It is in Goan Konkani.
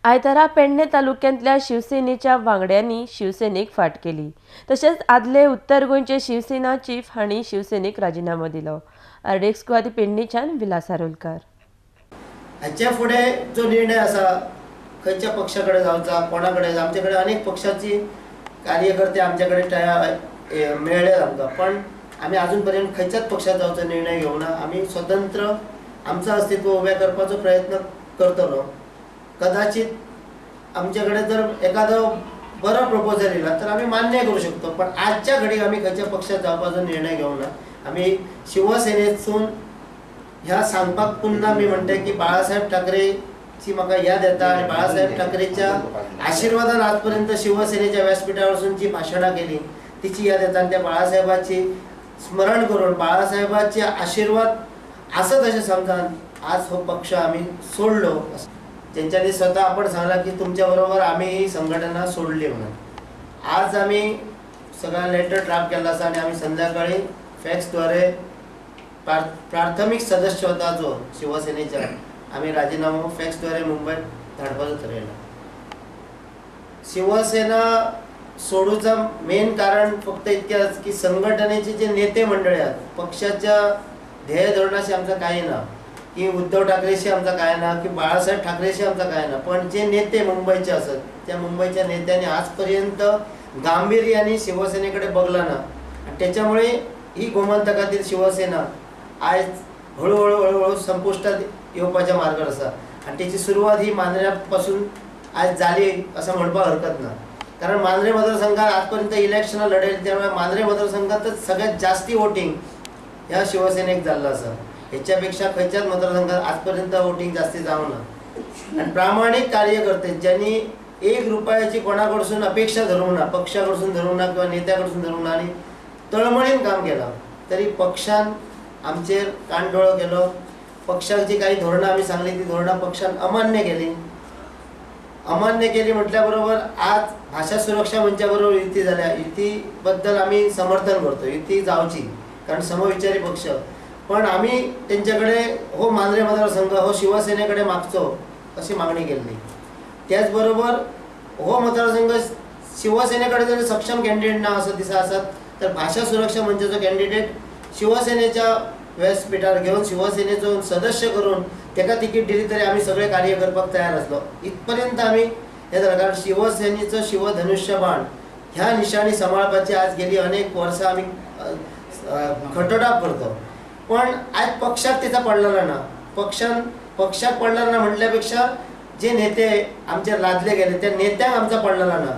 आयतारा पेडणे तालुक्यांतल्या शिवसेनेच्या वांगड्यांनी शिवसेनेक फाट केली. तशेंच आदले उत्तर गोंयचे शिवसेना चीफ हांणी शिवसेनेक राजिनामो दिलो. आरडीएक्स गोवा पेडणेच्यान विलास आरोलकार. हाच्या फुडें जो निर्णय आसा खंयच्या पक्षा कडेन जावचा कोणा कडेन, आमचे कडेन अनेक पक्षाची कार्यकर्ते आमचे कडेन मेळ्ळे आमकां, पण आमी अजून पर्यंत खंयच्याच पक्षात जावचो निर्णय घेवना. आमी स्वतंत्र आमचो अस्तित्व उबें करपाचो प्रयत्न करतलो. कदाचित आमचे कडेन जर एखादो बरो प्रपोजल येयला तर आमी मान्य करूं शकतो, पण आजच्या घडयेक आमी खंयच्या पक्षात जावपाचो निर्णय घेवना. आमी शिवसेनेतसून ह्या सांगपाक पुन्हा मी म्हणटे की बाळासाहेब ठाकरेची म्हाका याद येता आनी बाळासाहेब ठाकरेच्या आशीर्वादान आजपर्यंत शिवसेनेच्या व्यासपीठावरसून जी भाशणां केली तिची याद येता आनी त्या बाळासाहेबाची स्मरण करून बाळासाहेबाचे आशीर्वाद आसत अशें समजान आज हो पक्ष आमी सोडलो. ज्यांच्यानी स्वतः आपण सांगला की तुमच्या बरोबर आम्ही ही संघटना सोडली म्हणून आज आम्ही सगळा लेटर ड्राफ्ट केला आसा आनी आमी संध्याकाळी फॅक्सद्वारे प्राथमिक सदस्यत्वाचो शिवसेनेच्या आमी राजीनामो फॅक्सद्वारे मुंबईत धाडपाचो थरयला. शिवसेना सोडूचा मेन कारण फक्त इतकेंच की संघटनेचे जे नेते मंडळी आहात पक्षाच्या ध्येय धोरणाशी आमचा काही ना, की उद्धव ठाकरेशी आमचा काय ना, की बाळासाहेब ठाकरेशी आमचा काय ना, पण जे नेते मुंबईचे असत त्या मुंबईच्या नेत्यांनी आजपर्यंत गांभीर्याने शिवसेनेकडे बघला ना, आणि त्याच्यामुळे ही गोमंतकातील शिवसेना आज हळूहळू हळूहळू संपुष्टात येवपाच्या मार्गार आसा आणि त्याची सुरवात ही मांद्र्यापासून आज जाली असं म्हणपाक हरकत ना. कारण मांद्रे मतदारसंघात आजपर्यंत इलेक्शनां लढयली त्यामुळे मांद्रे मतदारसंघातच सगळ्यात जास्ती वोटिंग ह्या शिवसेनेक जाल्लो आसा. ह्याच्यापेक्षा खंयच्याच मतदारसंघात आजपर्यंत वोटिंग जास्ती जावना. आणि प्रामाणिक कार्यकर्ते ज्यांनी एक रुपयाची कोणाकडसून अपेक्षा धरूंक ना, पक्षाकडसून धरूंक ना किंवा नेत्याकडसून धरूंक ना आनी तळमळीन काम केलां तरी पक्षान आमचेर कानडोळो केलो. पक्षाक जी काही धोरणां आमी सांगली ती धोरणां पक्षान अमान्य केली. अमान्य केली म्हटल्या बरोबर आज भाषा सुरक्षा मंचा बरोबर युती जाल्या. युती बद्दल आमी समर्थन करतो, युती जावची कारण समविचारी पक्ष, पण आमी तेंच्याकडे हो मांद्रे मतदारसंघ हो शिवसेनेकडे मागचो अशी मागणी केल्ली. त्याचबरोबर हो मतदारसंघ शिवसेनेकडे जर सक्षम कॅन्डिडेट ना असं दिसा आसत तर भाषा सुरक्षा मंचाचो कॅन्डिडेट शिवसेनेच्या व्यासपीठार घेवन शिवसेनेचो सदस्य करून तेका तिकीट दिली तरी आमी सगळे कार्य करपाक तयार आसलो. इतपर्यंत आमी हे जालें. कारण शिवसेनेचो शिवधनुष्यबाण ह्या निशाणी सांबाळपाची आज गेली अनेक वर्सां आमी खटोटाप करतो, पण आज पक्षाक तेचा पडलेला ना. पक्षाक पडलेला ना म्हटल्यापेक्षा जे नेते आमचेर लादले गेले त्या नेत्यांक आमचा पडलेला ना.